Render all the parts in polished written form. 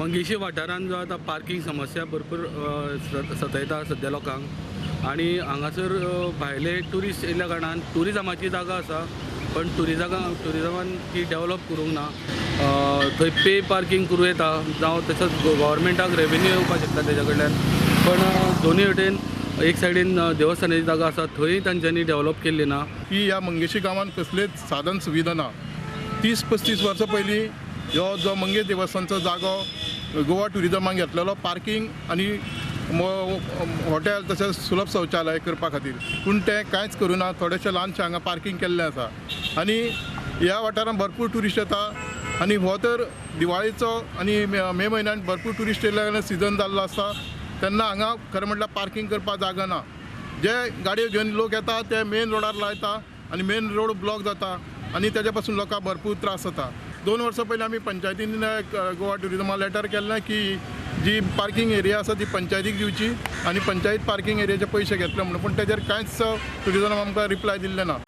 मंगेशी वाठारांत जो आतां पार्कींग समस्या भरपूर सतयता सद्या लोकांक आनी हांगासर भायले ट्युरिस्ट येयल्ल्या कारणान ट्युरिजमाची जागा आसा, पण ट्युरिजमान ती डेवलप करूंक ना. थंय पे पार्कींग करूं येता जावं तसोच गव्हर्मेंटाक रेवेन्यू येवपाक शकता तेज्या कडल्यान. पण दोनूय वटेन एक सायडीन देवस्थानाची जागा आसा, थंय तांच्यांनी डेवलप केल्ली ना. की ह्या मंगेशी गांवांत कसलेच साधन सुविधा ना. 30-35 वर्सां पयलीं ह्यो जो मंगेश देवस्थानचो जागो गोवा ट्युरिजमाक घेतलेलो पार्कींग आनी हॉटेल तशेंच सुलभ शौचालय करपा खातीर, पूण तें कांयच करूं ना. थोडेशें ल्हानशें हांगा पार्कींग केल्लें आसा आनी ह्या वाठारांत भरपूर ट्युरिस्ट येता आनी हो तर दिवाळेचो आनी मे म्हयन्यान भरपूर ट्युरिस्ट येयल्ल्या सिजन जाल्लो आसता तेन्ना हांगा खरें म्हटल्यार पार्कींग करपाक जागा ना. जे गाडयो घेवन लोक येता ते मेन रोडार लायता आनी मेन रोड ब्लॉक जाता आनी तेजे पासून लोकांक भरपूर त्रास जाता. 2 वर्सां पयलीं आमी पंचायतीन गोवा ट्युरिजमा लेटर केल्लें की जी पार्कींग एरिया आसा ती पंचायतीक दिवची आनी पंचायत पार्कींग एरियाचे पयशे घेतले म्हणून, पूण तेजेर कांयच ट्युरिजमान आमकां रिप्लाय दिल्लें ना.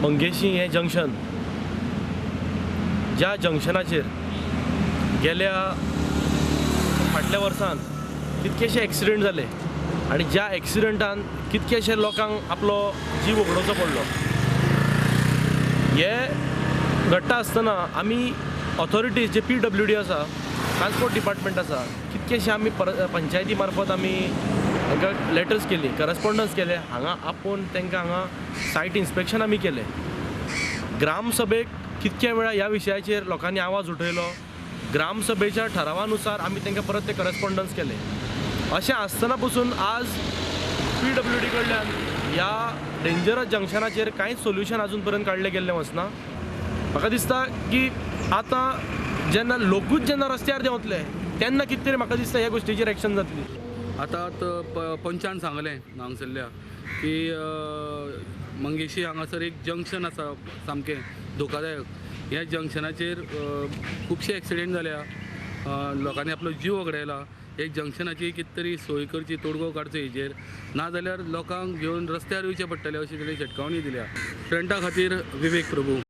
मंगेशी हें जंक्शन, ज्या जंक्शनाचेर गेल्या फाटल्या वर्सान कितकेशे एक्सिडंट जाले आनी ज्या एक्सिडंटान कितकेशे लोकांक आपलो जीव वगडोवचो पडलो. हे घडटा आसतना आमी ऑथॉरिटीज जे PWD आसा, ट्रान्सपोर्ट डिपार्टमेंट आसा, कितकेशे आमी पंचायती मार्फत आमी तांकां लेटर्स केली, करस्पोंडन्स केले, हांगा आपोवन तांकां हांगा सायट इन्स्पेक्शन आमी केलें. ग्रामसभेक कितक्या वेळा ह्या विशयाचेर लोकांनी आवाज उठयलो. ग्रामसभेच्या ठरावानुसार आमी तांकां परत ते करस्पोंडन्स केले. अशें आसतना पसून आज PWD कडल्यान ह्या डेंजरस जंक्शनाचेर कांयच सोल्युशन आजून पर्यंत काडलें गेल्लें वचना. म्हाका दिसता की आतां जेन्ना लोकूच जेन्ना रस्त्यार देंवतले तेन्ना कितें तरी म्हाका दिसता ह्या गोश्टीचेर एक्शन जातली. आतां पंचान सांगलें हांगसरल्या की मंगेशी हांगासर एक जंक्शन आसा सामकें धोकादायक. ह्या जंक्शनाचेर खुबशे एक्सिडेंट जाल्या, लोकांनी आपलो जीव वगडायला. एक जंक्शनाची कितें तरी सोय करची, तोडगो काडचो हेजेर, नाजाल्यार लोकांक घेवन रस्त्यार येवचें पडटलें अशी ताणी शिटकावणी दिल्या. ट्रेंडा खातीर विवेक प्रभू.